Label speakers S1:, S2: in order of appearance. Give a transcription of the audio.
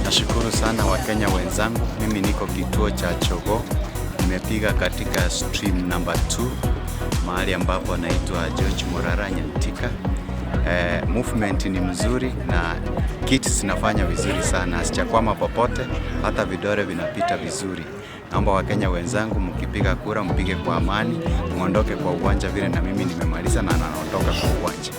S1: Nashukuru sana Wakenya wenzangu, mimi niko kituo cha Jogoo, nimepiga katika stream number 2 mahali ambapo anaitwa George Morara Nyantika. Movement ni mzuri na kits zinafanya vizuri sana, sijakwama popote, hata vidole vinapita vizuri. Naomba Wakenya wenzangu, mkipiga kura mpige kwa amani, muondoke kwa uwanja vile na mimi nimemaliza na naondoka kwa uwanja.